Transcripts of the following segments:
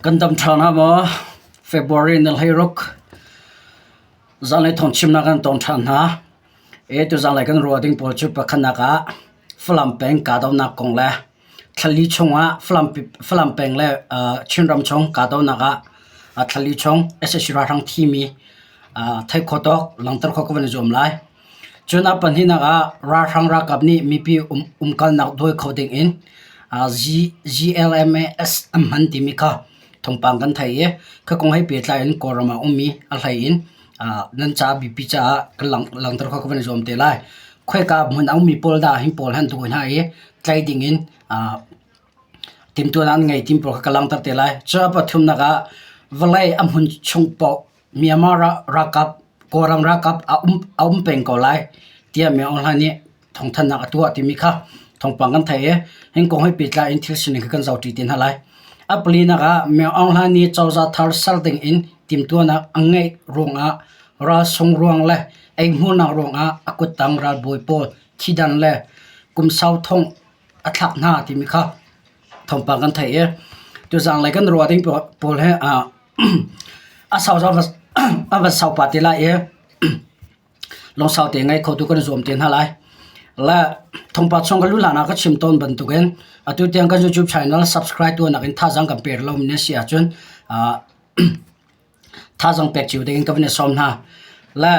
Kan dam ṭhan hnga maw? February ni 16 zanlei thawngchimnak kan tong ṭhan hna. E tuzanlei kan ruah ding pawl cu pakhatnak ah Falam peng kahdohnak kong le thlali chungah Falam, Falam peng le uh, Chinram chung kahdohnak ah uh, thlali chung sac ralhrang thimi uh, theih khawh tawk langhter khawh ka van i zuam lai. Cun a pahnihnak ah ralhrang ralkap nih mipi um, umkalnak dawi kho ding in uh, G, GLMAS an hman timi kha thawngpang kan thei i kha kong he pehtlai in Kawlram ah ummi a hlei in uh, nan ca bipi caah kan lang, langhter kho ka van i zuam te lai. Khoika hmun a ummi pawl dah hi pawl han dawi hna i tlai ding in uh, timhtuahnak an ngei tim pawl kha ka langhter te lai. Cu a pathumnak ah vawlei a hmun chung paoh Myanmar ralkap Kawlram ralkap a um, a um peng ko lai tiah Min Aung Hlaing nih thawngthanhnak a tuah timi kha thawngpang kan theih i hin kong he pehtlai in thil sining kha kan zohṭi te hna lai. A palinak ah Min Aung Hlaing nih cozah thar ser ding in timhtuahnak a ngeih ruangah ralsung ruang le eihmurnak ruangah a kuttang ralbawi pawl thidan le kum sau thong a thlak hna timi kha thawngpang kan theih i tuzanglei kan ruah ding pawl he a sau a van sau pah te lai i lungsau te ngai kho tu kan i zuam te hna lai. Le thawngpang chung ka lu hlan ah ka chim tawn bantukin atu tiang kan YouTube channel subscribe tuahnak in thazaang kan pe rih lomi na si ahcun thazaang pek cio ding in ka van i sawm hna. Le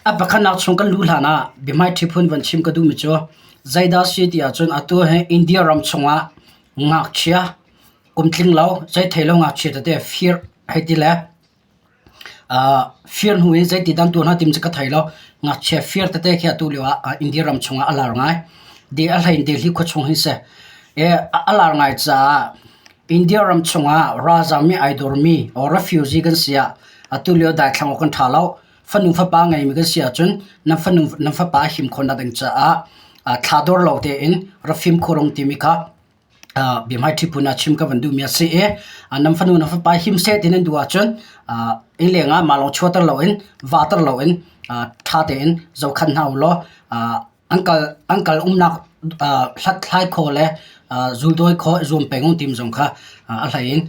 a pakhatnak chung kan luh hlan ah biahmaiṭhi phun van chim ka duhmi cu zeidah a si ti ahcun atu hi India ram chungah ngakchia kum tling lo zei thei lo ngakchia tete fir hei ti le fir hnu in zeiti dan tuah hna tim cu ka thei lo. Ngakchia fir tete khi atu lio ah India ram chungah a lar ngai. Di a hlei in Delhi khua chung hin si. A lar ngai caah India ram chungah ralzam i ai dormi or refugee kan si ah atu lio daithlang awk kan ṭha lo. Fanu fapa ngeimi kan si ahcun nan fanu nan fapa him khawhnak ding caah thla dor lo tein ra fimkhur ung timi kha biahmaiṭhi phun ah chim ka van duhmi a si i nan fanu nan fapa him seh ti nan duh ahcun inn leng ah mah lawng chuahter loin vahter loin ṭha tein zohkhenh hna u law an kal an kal umnak hlathlai khawh le zuldawi khawh i zuam peng u timi zong kha a hlei in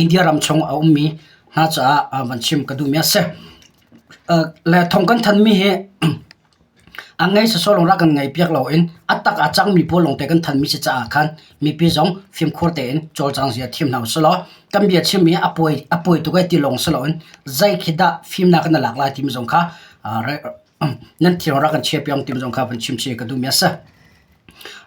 India ram chung a ummi hna caah van chim ka duhmi a si. Le thawng kan thanmi hi A ngei sawsawh lawng rak kan ngei piak loin a tak a cangmi pawl lawngte kan thanmi si caah khan mipi zong fimkhur tein cawlcang zia thiam hna usih law kan bia chimmi a pawi a pawi tuk ai ti lawng si loin zei khi dah fimnak kan i lak lai timi zong kha nan thiang rak kan chia piak timi zong kha van chim chih ka duhmi a si.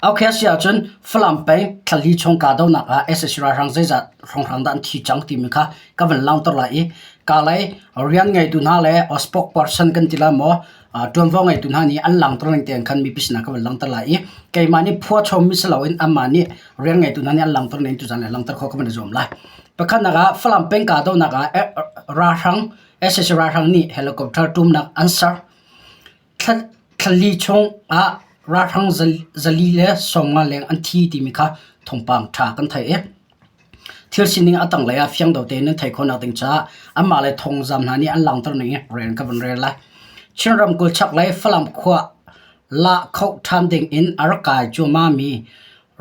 Okay a si ahcun Falam peng thlali chung kahdohnak ah sac ralhrang zeizat hrawnghrang dah an thi cang timi kha ka van langhter lai i kalay rian ngeitu hna le spokesperson kan ti lai maw ṭuanvo ngeitu hna nih an langhter ning tein khan mipi sinah ka van langhter lai i keimah nih phuachawmmi si loin anmah nih rian ngeitu hna nih an langhter ning tuzaan le langhter khawh ka van i zuam lai. Pakhatnak ah Falam peng kahdohnak ah ralhrang sac ralhrang nih helicopter ṭumnak an ser. Thlali chung ah ralhrang zali le 50 leng an thi timi kha thawngpang ṭha kan theih i thil sining a tanglei ah fiang deuh tein nan theih khawhnak ding caah anmah le thawngzam hna nih an langhter ning in rel ka van rel lai. Chin ramkulh chaklei Falam khua lahkhoh ṭhan ding in a rak kai cuahmahmi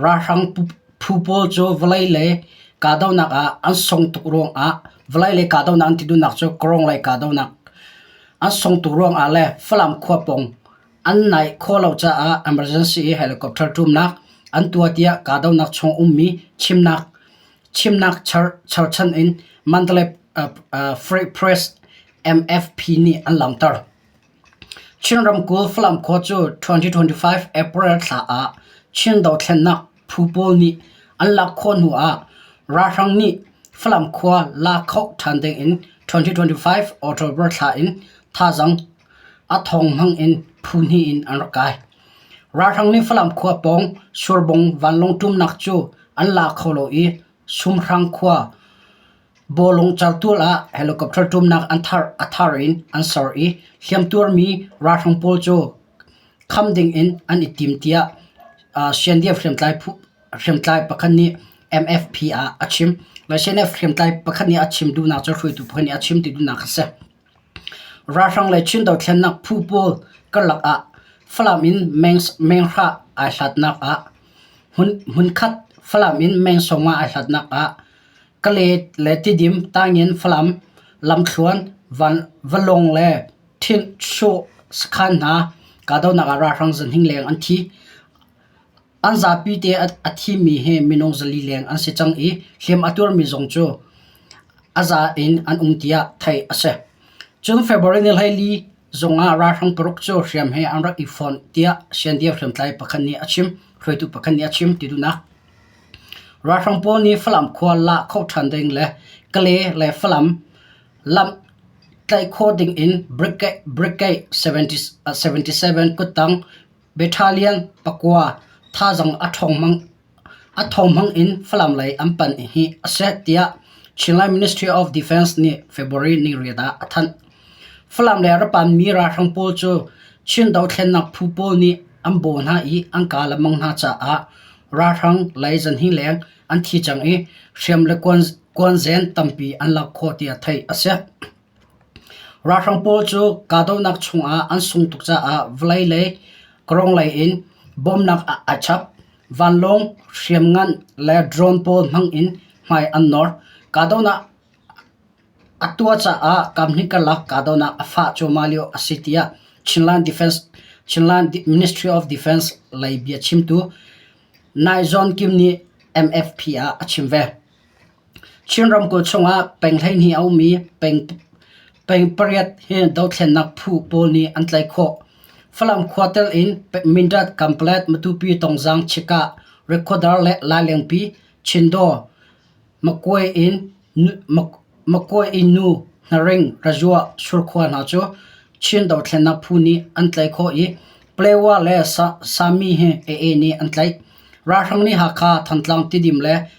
ralhrang phu pawl cu vawlei lei kahdohnak ah an sung tuk ruangah vawlei lei kahdohnak an ti duhnak cu Kawrong lei kahdohnak an sung tuk ruangah le Falam khua pawng an naih khawh lo caah emergency i helicopter ṭumnak an tuah tiah kahdohnak chung ummi chimnak chimnak cherhchan in Mandalay Free Press MFP nih an langhter. Chin ramkulh Falam khua cu 2025 April thla ah Chin dothlennak phu pawl nih an lak khawh hnu ah ralhrang nih Falam khua la kho ṭhan ding in 2025 October thla in thazaang a thawng hmang in phu hnih in an rak kai. Ralhrang nih Falam khua pawng Surbung vanlawng ṭumnak cu an la kho lo i Sumhrang khua Bawlung certual ah helicopter ṭumnak an thar a thar in an ser i hliamtuarmi ralhrang pawl cu kham ding in an i tim tiah CNDF hriamtlai phu hriamtlai pakhat nih MFP ah a chim. CNF hriamtlai pakhat nih a chim duhnak cu hruaitu pakhat nih a chim ti duhnak a si. Ralhrang le Chin dothlennak phu pawl karlak ah Falam in menghra ai hlatnak ah hmunkhat Falam in meng sawmnga ai hlatnak ah. Kale le Tidim, Taingen, Falam, lamthluan, Vanlawng le Thinhsuh sakhan hna kahdohnak ah ralhrang zahnih leng an thi. An zapi te a thimi hi minung 400 leng an si cang i hliam a tuarmi zong cu a za in an um tiah theih a si. Cun February ni 14 zong ah ralhrang paruk cu hriam he an rak i fonh tiah CNDF hriamtlai pakhat nih a chim. Hruaitu pakhat nih a chim ti duhnak. Ralhrang pawl nih Falam khua lah kho ṭhan ding le Kale le Falam lamh tlaih khawh ding in Brigade 77 kuttang Battalion pakua thazaang a ṭhawng hmang in Falam lei an panh hi a si tiah Chinland Ministry of Defense nih February niriat ah a thanh. Falam le Rapanmi ralhrang pawl cu Chin dothlennak phu pawl nih an bawh hna i an kaa lengmang hna caah ralhrang lei zanhi leng an thi cang i hriam le kuanzen tampi an lak khawh tiah theih a si. Ralhrang pawl cu kahdohnak chungah an sung tuk caah vawlei lei kawrong lei in bawmnak ai chap. Vanlawng, hriamngan le drone pawl hmang in hmai an nawr. Kahdohnak A tuah caah kamhnih karlak kahdohnak a fah cuahmah lio a si tiah Chinland Defense Chinland Ministry of Defense lei biachimtu Nai Zawn Kim nih MFP ah a chim ve. Chin ramkulh chungah peng 12 a um i peng peng pariat hi dothlennak phu pawl nih an tlaih khawh. Falam khua tel in Mindat, Kanpalet, Matupi, Tongzang, Chikah, Rikhuadar le Lailengpi, Chindaw, Makwe in nu Hnaring, Rajua, Surkhua hna cu Chin dothlennak phu nih an tlaih khawh i Palewa le Sami hi AA nih an tlaih. Ralhrang nih Hakha, Thantlang, Tidim le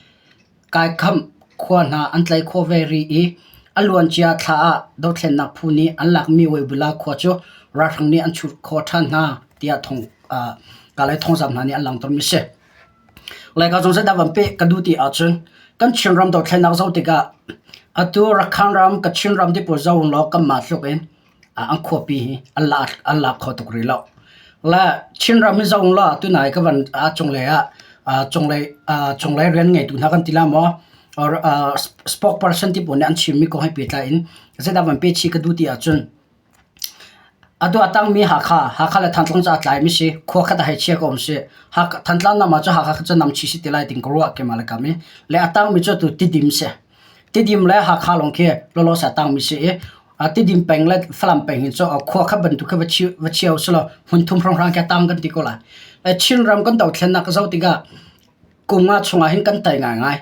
Kaikham khua hna an tlaih khawh ve rih i a luancia thla ah dothlennak phu nih an lakmi Weibula khua cu ralhrang nih an chut khawh ṭhan hna tiah Kalay thawngzamh hna nih an langhtermi a si. Laica zong zeidah van peh ka duh ti ahcun kan Chinram dothlennak zoh tikah atu Rakhine ram, Kachin ram ti pawl zoh law kanmah tluk in an khuapi hi an lak an lak kho tuk rih lo. Le Chinram hi zoh law tunai ka van cunglei ah cunglei cunglei rian ngeitu hna kan ti la maw or spokesperson ti pawl nih an chimmi kong he pehtlai in zeidah van peh chih ka duh ti ahcun Atu a tangmi Hakha, Hakha le Thantlang cu aa tlaimi si. Khua khat ah hei chia ko um si. Thantlang nam ah cun Hakha kha cu nam chih si ti lai ting ka ruah keimah le kam i. Le a tangmi cu atu Tidim si. Tidim le Hakha lawng khi lawlaw sa tangmi si i Tidim peng le Falam peng hin cu khua khat bantuk khi va chia usih law hmun thum hrawnghrang khi a tang kan ti ko lai. Chinram kan dothlennak ka zoh tikah Kum nga chungah hin kan tei ngaingai.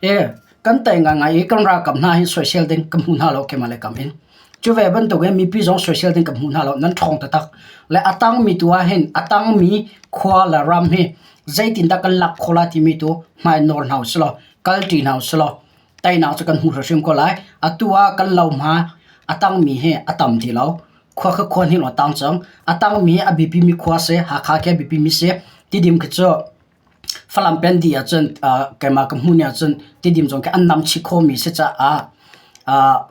E, kan tei ngaingai i kan ralkap hna hi soisel ding ka hmu hna lo keimah le kam in. Cu ve bantuk in mipi zong soisel ding ka hmu hna lo nan ṭhawng taktak. Le a tangmi tu ah hin a tangmi khua le ram hi zeitindah kan lak khawh lai timi tu hmai nawr hna usih law kalṭi hna usih law teinak cu kan hmu hrimhrim ko lai. Atu ah kan lohma a tangmi hi a tam ti lo. Khua kha khua hnih lawng a tang cang. A tangmi a biapimi khua si, Hakha khi a biapimi si. Tidim khi cu Falam pen dih ahcun keimah ka hmuh ni ahcun Tidim zong khi an nam chih khawhmi si caah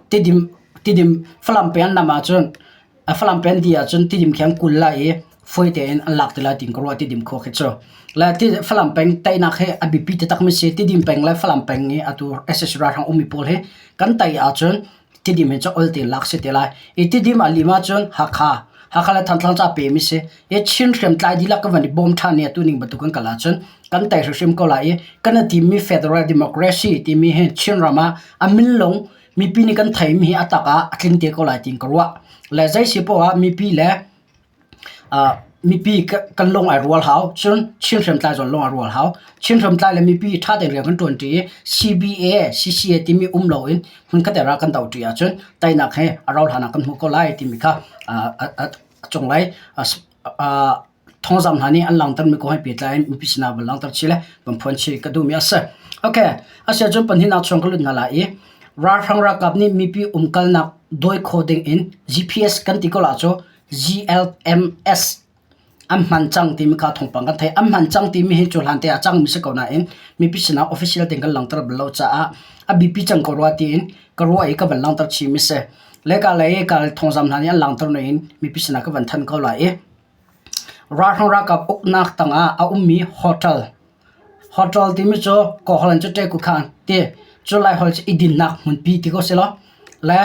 Tidim Tidim Falam peng an nam ahcun Falam pen dih ahcun Tidim khi an kul lai i fawi tein an lak ti lai tiin ka ruah Tidim khua khi cu. Le Falam peng teinak hi a biapi taktakmi si. Tidim peng le Falam peng i atu sac ralhrang ummi pawl hi kan tei ahcun Tidim hi cu ol tein lak si te lai. I Tidim a lim ahcun Hakha, Hakha le Thantlang cu a pem i si. I Chin hriamtlai dihlak kan van i bawm ṭhan i atu ning bantuk kan kal ahcun kan tei hrimhrim ko lai i kan i timmi Federal Democracy timi hi Chinram ah a minlung mipi nih kan theimi hi a tak ah a tling te ko lai tiin ka ruah. Le zei si poah ah mipi le Mipi kan lung ai rual hau. Cun Chin hriamtlai zong lung ai rual hau. Chin hriamtlai le mipi ṭha tein rian kan ṭuanṭi i CBA, CCA timi um loin hmunkhat ah kan dohṭi ahcun teinak hi a rauh hlan ah kan hmuh ko lai timi kha a cunglei thawngzamh hna nih an langhtermi kong he pehtlai in mipi sinah van langhter chih le van phuan chih ka duhmi a si. Okay, asiahcun pahnihnak chung ka lut hna lai i ralhrang ralkap nih mipi umkalnak dawi khawh ding in GPS kan ti ko la cu GLMS an hman cang timi kha thawngpang kan theih. An hman cang timi hi cu hlan te ah cangmi si ko nain mipi sinah official tein kan langhter bal lo caah a biapi cang ko rua tiin ka ruah i ka van langhter chihmi si. Le ka lei ka thawngzam hna nih an langhter nain mipi sinah ka van thanh ko lai i ralhrang ralkap uknak tangah a ummi hotel Hotel timi cu Kawlholh in cu ṭe khan ti. Cu Laiholh cu i dinnak hmunpi ti ko selaw le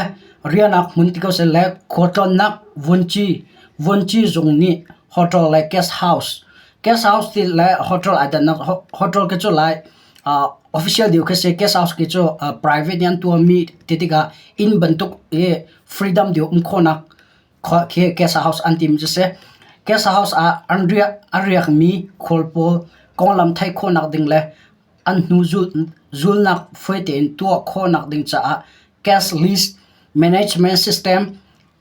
riahnak hmun ti ko seh le khualtlawnnak vuanci vuanci zung nih hotel le guest house guest house ti le hotel ai dannak hotel khi cu lai official deuh khi si guest house khi cu private nih an tuahmi ti tikah inn bantuk i freedom deuh um khawhnak khi guest house an timi cu si. Guest house ah an riah a riakmi khual pawl konglam theih khawhnak ding le an hnu zulnak fawi tein tuah khawhnak ding caah Guest List Management System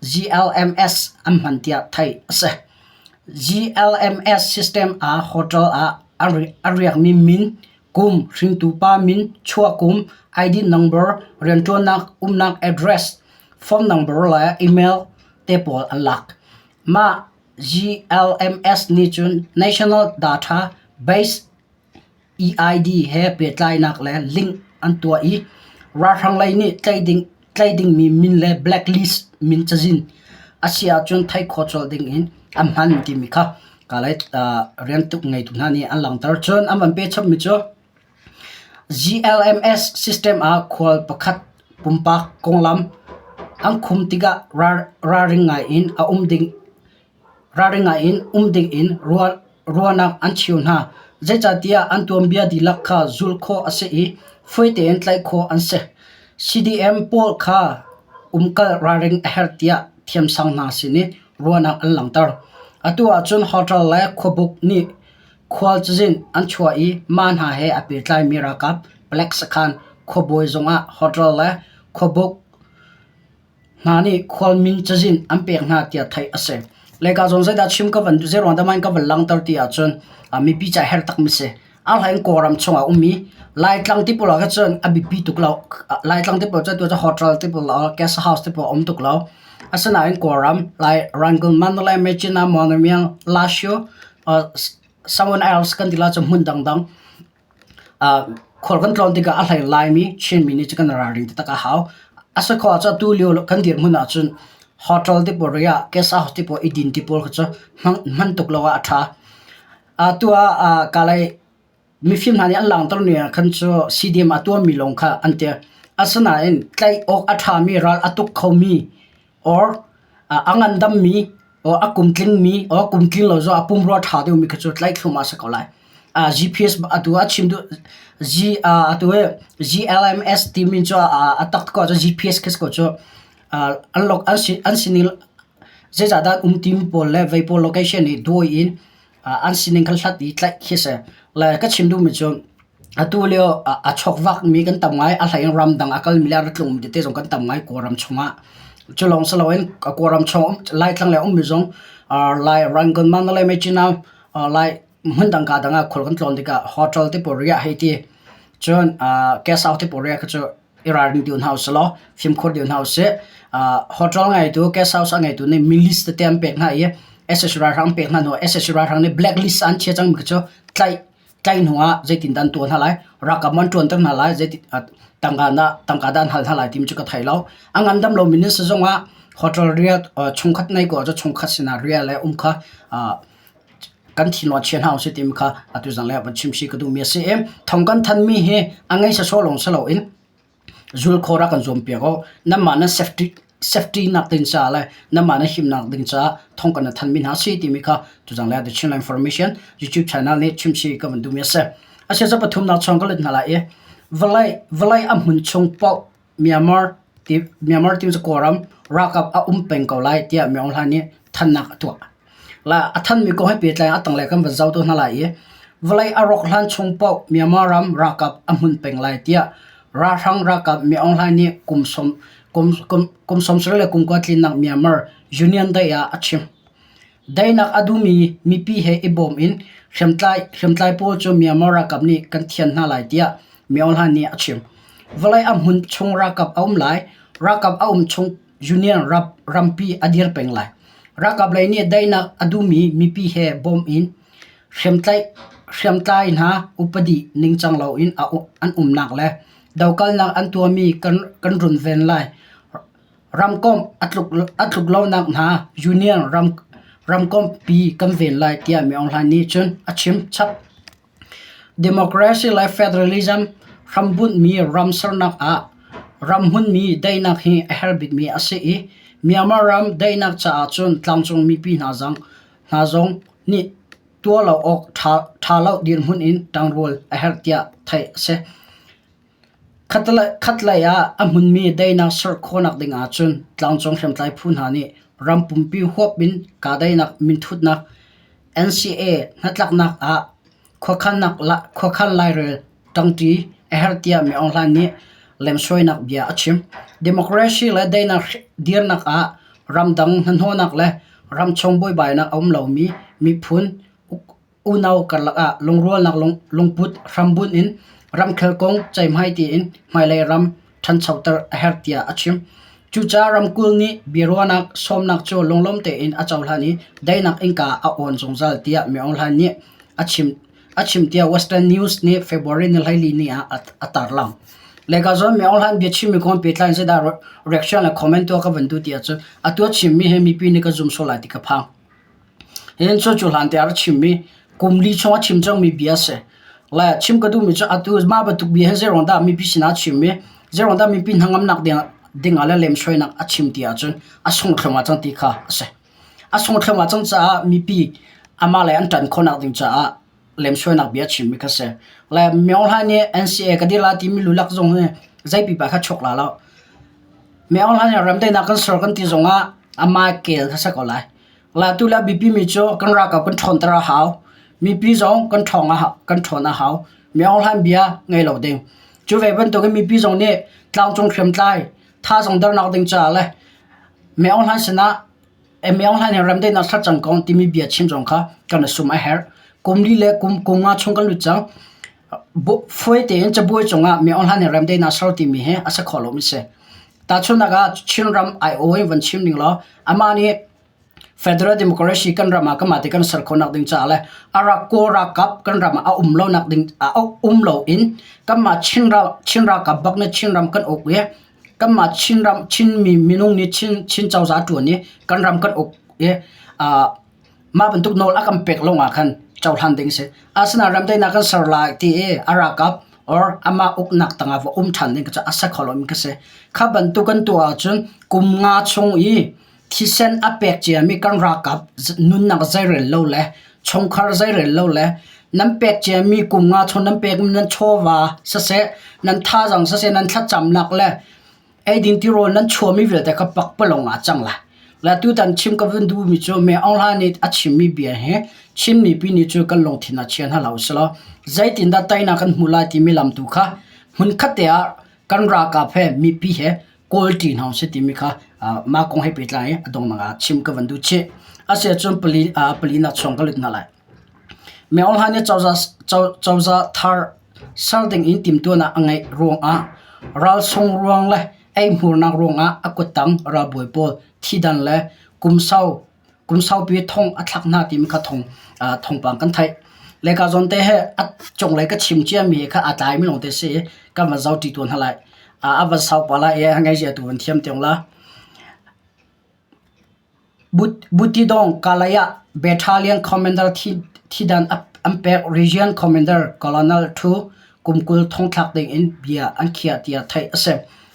GLMS an hman tiah theih a si. GLMS system ah hotel ah a riakmi min, kum, hringtu pa min, chuah kum, ID number, rianṭuannak, umnak address, phone number le email te pawl an lak. Mah GLMS nih cun National Data Base EID he pehtlainak le link an tuah i ralhrang lei nih tlaih dingmi min le blacklist min cazin a si ahcun theih khawh colh ding in an hman timi kha kalay riantuk ngeitu hna nih an langhter. Cun an van pehchapmi cu GLMS system ah khual pakhat pumpak konglam an khum tikah ralring ngai in a um ding Ralring in um dingin ruahnak an cheu hna, zeicahtiah an tuanbia dihlak kha zulh khawh a si i fawi tein tlaih khawh an si. CDM pawl kha umkal ralring a herh tiah thiamsang hna sinin ruahnak an langhter. Atu ahcun hotel le khuabuk nih khual cazin an chuah i mah hna he aa pehtlaimi ralkap palek sakhan khuabawi zungah hotel le khuabuk hna nih khualmin cazin an pek hna tiah theih a si. Leka zawn zeidah chim ka van zeiruang dah ka van langhter ti ahcun mipi ca herh takmi si. A hlei in Kawlram chungah ummi Laitlang ti pawl ah cun a biapi tuk lo. Laitlang ti pawl cu tu cu hotel ti pawl guest house ti pawl a um tuk lo. Asinain Kawlram Lai Rangoon, Mandalay, Myitkyina, Mawlamyine, Lashio, someone else kan ti la cu hmun dangdang Khual kan tlawn tikah a hlei Laimi, Chinmi nih cun kan ralring taktak a hau. A si khawh ahcun atu lio kan dirhmun ahcun hotel te pawl riah, guest house te pawl i din te pawl kha cu hman tuk lo ah a ṭha. Atu ah kalay mifim hna nih an langhter ni ah khan cu CDM a tuahmi lawng kha an ti. Asinain tlaih awk a ṭhami ral a tuk khomi or a ngandammi or a kum tlingmi or kum tling lo zong a pumrua ṭha deuhmi kha cu tlaih thluahmah a si ko lai. GPS atu a chim duh G atu hi GLMS timi cu a tak ko cu GPS khi si ko cu an log an si an sining zeicahdah um timi pawl le vei pawl location i dawi in an sining kha hlat i tlaih khi si. Le ka chim duhmi cu atu lio a chawkvakmi kan tam ngai. A hlei in ramdang a kalmi le a ra tlungmi tete zong kan tam ngai Kawlram chungah. Cu lawng si loin Kawlram chung Laitlang le ummi zong Lai Rangoon, Mandalay, Myitkyina, Lai hmundang ka dang ah khual kan tlawn tikah hotel te pawl riah hei ti. Cun guest house te pawl riah kha cu i ralring dih hna usih law fimkhur dih hna usih. Hotel ngeitu, guest house a ngeitu nih mi list tete an pek hna i SSC ralhrang an pek hna hnu ah SSC ralhrang nih blacklist an chia cangmi kha cu tlaih tlaih hnu ah zeitindah an tuah hna lai, ralkap maw an ṭuanter hna lai, zeitin tangka dah tangka dah an hal hna lai timi cu ka thei lo. A ngandam lomi nan si zongah hotel riah chungkhat nei ko ahcun chungkhat sinah riah le um kha kan thinlung a chia hna usih timi kha atu zanlei ah van chim si ka duhmi a si i thong kan thanmi hi a ngei sawsawh lawng si loin zul khawh rak kan zuam piak u. Nanmah nan safety safety nak ding caah le nanmah nan himnak ding caah thong kan thanmi hna si timi kha tuzang le The Chinland Information YouTube channel nih chim si ka van duhmi a si. A sia pathumnak chong ka let hna lai i vawlei vawlei a hmun chung paoh Myanmar ti Myanmar ti cu Kawlram ralkap a um peng ko lai tiah Min Aung Hlaing nih thannak a tuah. La a thanmi kong he pehtlai in a tanglei kan van zoh te hna lai i vawlei a rawk hlan chung paoh Myanmar ram ralkap a hmun peng lai tiah ralhrang ralkap Min Aung Hlaing nih kum sawm kum kum kum 70 le kum kua tlinnak Myanmar Union Day ah a chim. Daihnak a duhmi mipi he i bawm in hriamtlai hriamtlai pawl cu Myanmar ralkap nih kan thian hna lai tiah Min Aung Hlaing nih a chim. Vawlei a hmun chung ralkap a um lai. Ralkap a um chung Union rampi a dir peng lai. Ralkap lei nih daihnak a duhmi mipi he bawm in hriamtlai hna upadi ningcang loin an umnak le dokalnak an tuahmi kan runven lai. Ramkomh a tluk lonak hna Union ramkomhpi kan ven lai tiah Min Aung Hlaing nih cun a chim chap. Democracy le federalism. hrambunhmi ram sernak ah ram hmunmi daihnak hi a herh bikmi a si i Myanmar ram daihnak caah cun tlangcung mipi hna zong nih tuah lo awk ṭha lo dirhmun in ṭangrual a herh tiah theih a si. Khatlei ah a hmunmi daihnak ser khawhnak ding ahcun tlangcung hriamtlai phu hna nih ram pumpi huap in kahdaihnak minthutnak NCA hnatlaknak ah khuakhan lairel ṭangṭi a herh tiah Min Aung Hlaing nih lemsawinak bia a chim. Democracy le daihnak dirnak ah ramdang hnahnawhnak le ramchung buaibainak a um lomi miphun unau karlak ah lungrualnak lungput hrambunh in ramkhel kong ceihmai tiin hmailei ram ṭhanchoter a herh tiah a chim. Cucaah ramkulh nih biaruahnak sawmnak cu lunglawm tein a cohlan i daihnak innka a awn zungzal tiah Min Aung Hlaing nih a chim a chim tiah Western News nih February ni 14 ni ah a tarlangh. Leka zawn Min Aung Hlaing biachimmi kong pehtlai in zeidah reaction le comment tuah ka van duh ti ahcun atu a chimmi hi mipi nih ka zum sual lai ti ka phang. Hin cu cu hlan te a rak chimmi kum li chung a chim cangmi bia a si. Le chim ka duhmi cu atu mah bantuk bia hi zeiruang dah mipi sinah a chim i zeiruang dah mipi hnangamnak ding, ding ah le lemsoinak a chim ti ahcun a sung thluahmah cang ti kha a si. A sung thluahmah cang caah mipi amah le an ṭan khawhnak ding caah lemsoinak bia a chimmi kha si. Le Myo Hla nih NCA ka dir la timi lulak zong hi zei pipa kha chuak la lo. Myo Hla nih ramdaihnak kan ser kan ti zongah amah kel kha si ko lai. La tu le biapi mi cu kan ralkap kan ṭhawnter a hau. Mipi zong kan ṭhawng a kan ṭhawn a hau. Mi Aung Hlaing bia ngei lo ding. Cu ve bantukin mipi zong nih tlangcung hriamtlai thazaang dernak ding caah le Mi Aung Hlaing sinah Mi Aung Hlaing he remdaihnak ser cang ko timi bia chim zong kha kan i sum a herh. Kum li le kum kum nga chung kan lut cang. Fuai tein cabuai cungah Mi Aung Hlaing he remdaihnak ser timi hi a si kho lomi si. Tahchunhnak ah Chinram aiawh in van chim ning law amah nih Federal Democracy kan ram ah kanmah te kan ser khawhnak ding caah le a rak Kawl ralkap kan ram ah a um lonak ding a um lo in kanmah Chin ram Chin ralkap bak nih Chinram kan uk i kanmah Chinram Chinmi minung nih Chin Chin cozah ṭuan i kan ram kan uk i uh, mah bantuk nawl a kan pek lawng ah khan cohlan ding si. Asinain ramdaihnak kan ser lai ti i a ralkap or amah uknak tangah va um ṭhan ding cu a si kho lomi ka si. Kha bantuk kan tuah ahcun kum nga chung i thisen a pek ciami kan ralkap nunnak zeirel lo le chungkhar zeirel lo le nan pek ciami kum nga chung nan pekmi nan chawva siseh nan thazaang siseh nan thlacamnak le Eidin tirawl nan chuahmi vialte kha pakpalawng ah cang lai. Le tutan chim ka vun duhmi cu Me Aung Hla nih a chimmi bia hi Chin mipi nih cu kan lungthin ah chia hna hlah usih law zeitindah teinak kan hmuh lai timi lam tu kha hmunkhat te ah kan ralkap he mipi he kawl ṭi hna usih timi kha mah kong he pehtlai in a donghnak ah chim ka van duh chih. Asiahcun pali, palinak chung ka lut hna lai. Me Aung Hla nih cozah, cozah thar ser ding in timhtuahnak a ngeih ruangah ralsung ruang le eihmurnak ruangah a kuttang ralbawi pawl thihdan le kum sau kum saupi thong a thlak hna timi kha thong thawngpang kan theih. Leka zawn te he a cunglei ka chim ciami kha aa tlaimi lawng te si i kan van zohṭi tuan hna lai. A van sau pah lai i a ngaihzia tu van thiam tiang la. Butidong Kalay ah Battalion Commander thidan an pek Region Commander Colonel Thu kum 20 thongthlak ding in bia an khiah tiah theih a si.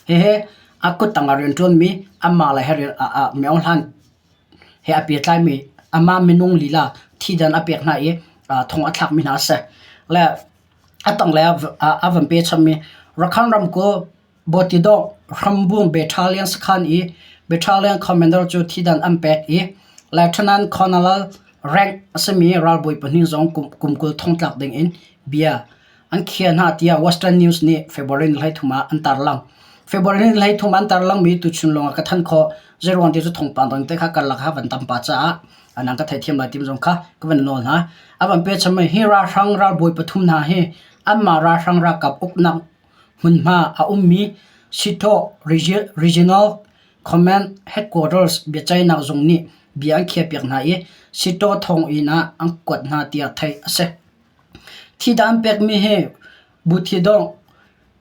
Hihi a kuttang ah rianṭuanmi anmah le he Myo Hlan he a pehtlaimi amah minung lila thidan a pek hna i thong a thlakmi hna a si. Le a tanglei ah a van pechammi Rakhine ramkulh Bawtidawh Hrambung Battalion sakhan i Battalion Commander cu thidan an pek i Lieutenant Colonel rank a simi ralbawi pahnih zong kum 20 thongtlak ding in bia an khiah hna tiah Western News nih February ni 23 ah an tarlang. February ni 23 an tarlangmi tuchun lawng ah ka thanh khawh. Zeiruang ti cu thawngpang dang te kha karlak ah van tam pah caah anang ka theithiam lai tim zong kha ka van nawl hna. A van pechan hi ralhrang ralbawi pathum hna hi anmah ralhrang ralkap uknak Hmunhma a ummi Sithaw Regional Command Headquarters biaceihnak zung nih bia an khiahpiak hna i Sitaw thonginn ah an kuat hna tiah theih a si. Thihdan an pekmi hi Buthidong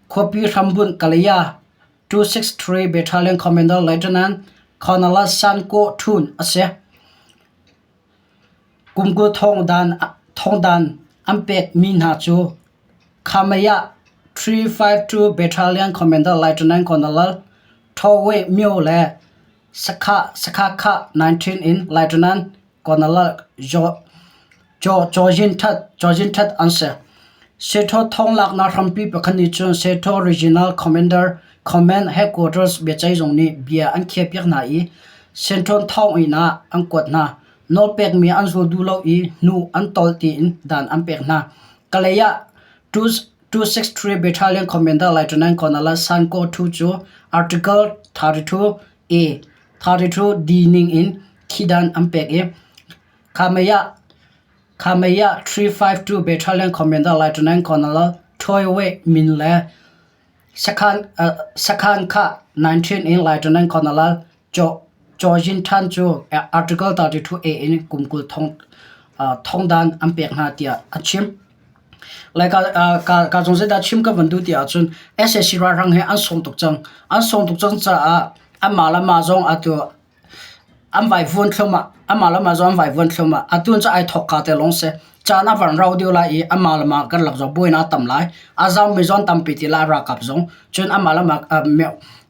khuapi hrambunh Kalaya 263 Battalion Commander Lieutenant Colonel San Ko Htun a si. Kum 20 thongdan an pekmi hna cu Khamai ah. 352 Battalion Commander Lieutenant Colonel Thaw Wei Myo le Sakha 19 in Lieutenant Colonel Kyaw Zin Thet an si. Setho thonglaknak hrampi pakhat nih cun Setho Regional Commander Command Headquarters biaceihzung nih bia an khiahpiak hna i Senṭawn thonginn ah an kuat hna. Nawlpekmi an zul duh lo i hnu an tolh tiin dan an pek hna. Kalay ah 263 Battalion Commander Lieutenant Colonel San Ko Thu cu Article 32 A, 32 D ning in thidan an pek i Khamei ah 352 Battalion Commander Lieutenant Colonel Thoi Wei Min le Sakhan Kha 19 in Lieutenant Colonel Chaw Zin Than cu Article 32 A in kum 20 thongdan an pek hna tiah a chim. Ka zong zeidah chim ka van duh ti ahcun sac ralhrang he an sawm tuk cang. An sawm tuk cang caah anmah le mah zong atu an vaivuan thluahmah. Anmah le mah zong an vaivuan thluahmah. Atu cu ai thawk ka te lawng si. Caan a van rau deuh lai i anmah le mah karlak zong buainak a tam lai. A zammi zong an tampi ti lai ralkap zong. Cun anmah le mah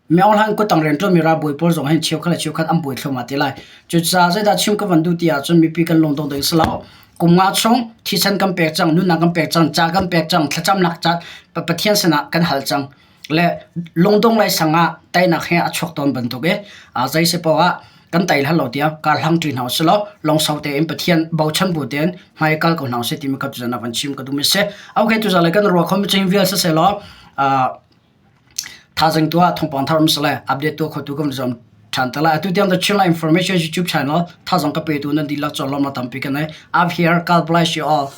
Myo Hlan kuttang rianṭuanmi ralbawi pawl zong hin cheukhat le cheukhat an buai thluahmah te lai. Cucaah zeidah chim ka van duh ti ahcun mipi kan lungdong ding si lo. Kum nga chung thisen kan pek cang, nunnak kan pek cang, ca kan pek cang, thlacamnak ca Pathian sinah kan hal cang. Le lungdong lai sang ah teinak he a chuak tawn bantuk i zei si poah ah kan tei hlan lo tiang kar hlang ṭi hna usih law lungsau tein Pathian bochan bu tein hmai kal ko hna usih timi kha tuzan ah van chim ka duhmi a si. Okay, tuzan le kan ruah khomi cu hi vial siseh law Thazaang tuah thawngpang thar um sile update tuah khotu kan zuam ṭhan te lai. Atu tiang The Chinland Information YouTube channel thazaang ka petu nan dihlak cawn lawmnak tampi ka nei. I'm here. God bless you all.